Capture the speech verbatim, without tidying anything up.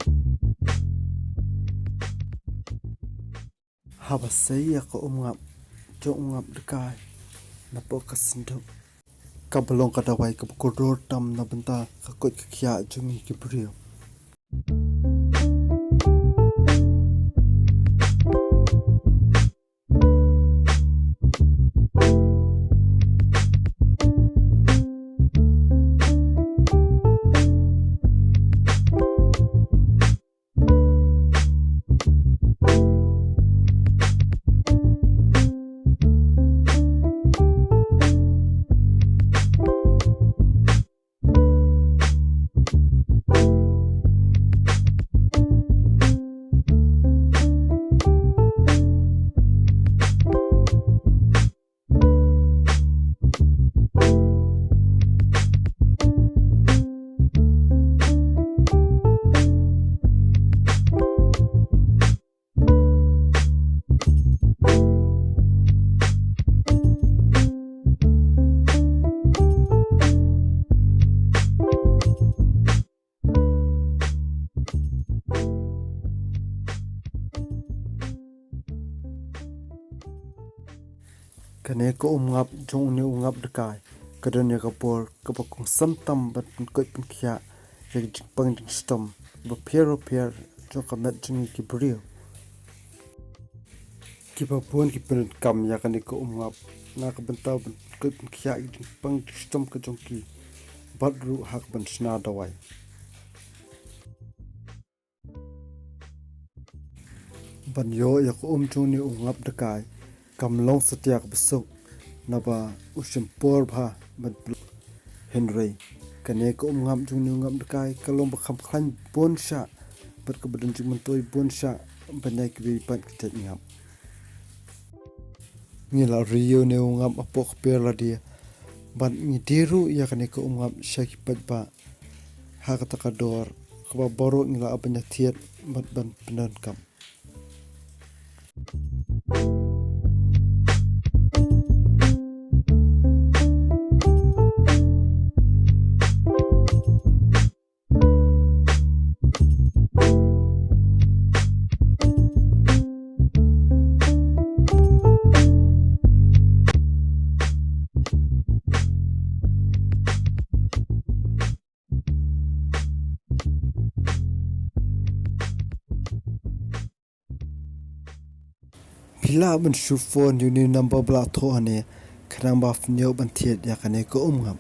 Haba sei ïa ka umngap jong u ngap dkai napoh ka synduk, kaba long ka dawai kaba kordor tam na bynta ka koit ka khiah jong ngi ki briew. Kane ka umngap jong une u ngap dkai ka don ïa ka bor kaba kongsan tam ban pynkoit pynkhiah ïa ka jingpang jingshitom bapher bapher jong ka met jong ngi ki briew. Kiba bun ki pyndonkam ïa kane ka umngap na ka bynta ban pynkoit pynkhiah ïa ka jingpang jingshitom ka jong ki bad ruh ha kaban shna dawai. Ban ïoh ïa ka um jong une u ngap dkai kam long satia kaba suk, naba u shim por bha ban pynlong. Hynrei kane ka umngap jong une u ngap dkai ka long ba kham khlaiñ bun shah bad kaba don jingmyntoi bun shah ban ïa kiwei pat ki jait ngap. Ngi la ri ïa une u ngap hapoh ka per lade bad ngi die ruh ïa kane ka umngap sha ki paidbah ha kata ka dor kaba baroh ngi la ap ban ïa thied bad ban pyndonkam. Phi lah ban shu phone ïa une u number ba la thoh hangne khnang ba phin ïoh ban thied ïa kane ka umngap.